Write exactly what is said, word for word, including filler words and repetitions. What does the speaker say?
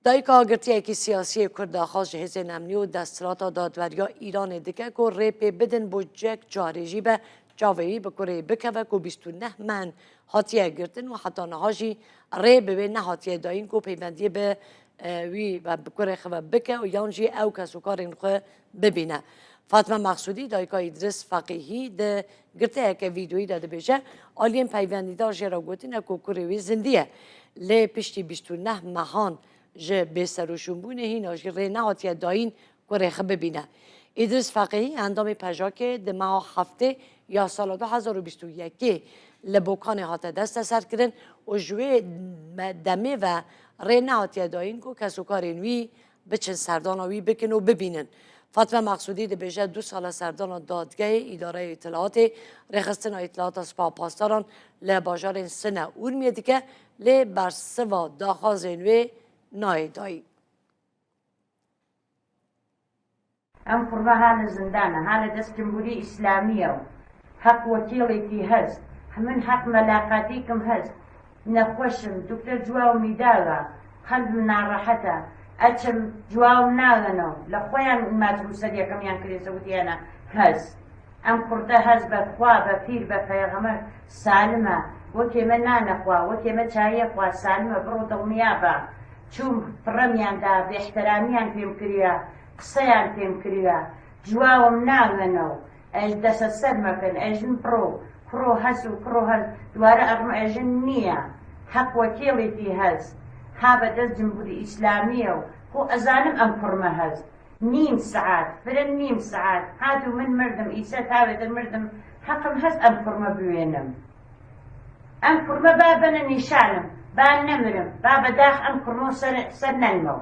Dayika girtiyekî siyasî yê Kurd daxwaz ji hêzên emnî û desthilata dadweriya Îranê dike ku rê pê bidin bo cek carê jî be çavê wî bi kurê bikeve ku bîst û neh meh hatiye girtin û heta niha jî rê bi wê nehatiye dayîn ku peywendiyê bi, e, wî ve bi kurê xwe ve bike û yan jî ew kesûkarên xwe bibîne. Fatme Mexsûdî, dayika Îdris Feqîhî di girtiyeke vîdeoyî de dibêje, aliyên peywendîdar jê re gotine ku kurê wî zindî ye. Lê piştî bîst û neh mehan ji bêserûşûnbûnê hîna jî rê nehatiye dayîn kurê xwe bibîne. Îdris Feqîhî endamê PJAKê di meha heftê ya sala du hezar û bîst û yekê li Bokanê hate desteserkirin û ji wê me-, demê ve rê nehatiye dayîn ku kesûkarên wî biçin serdana wî bikin û bibînin. Fatme Mexsûdî dibêje du sala serdana dadgehê, îdareya îtilaatê, rêxistina îtilaata Spa Pasdaran li bajarên Sine Urmiyê dike, lê bersiva daxwazên wê nayê dayîn. Em kurda ha li zindan e, ha li dest Cumhurî Îslamî ye û heq wekîlekî hest, min heq melaqatîkim hest, nexweş im, doktor cewab min daye, qelb min narehet e, eçim cewab min nageno, li xwe yan macrû ser yekemiyan kirê se witiyene hest. Em kurda hest be xwe, be pîr, be peyxemer salim e, wekê me nane xwe, wekê me çayê xwe salim e, biro dilniya be. Çûm firemiyan da, bêhteramiyan pêm kiriye, qiseyan pêm kiriye. Cewab min nageno, ez desteser mekin, ez jin biro, kuro hes û kuro hes, dubare ermo ez jin niye. Heq wekîlekî hes, ha be dest Cumhurî Îslamî ye û xwe ezanim em kurme hes. Nîm saet, firin nîm saet, hat û min mirdim, îse tavê de mirdim, heqim hes em kurme biwênim. Em kurme ba bene nîşanim, ba nemirim, ba be dax em kurmo ser, ser nenmo.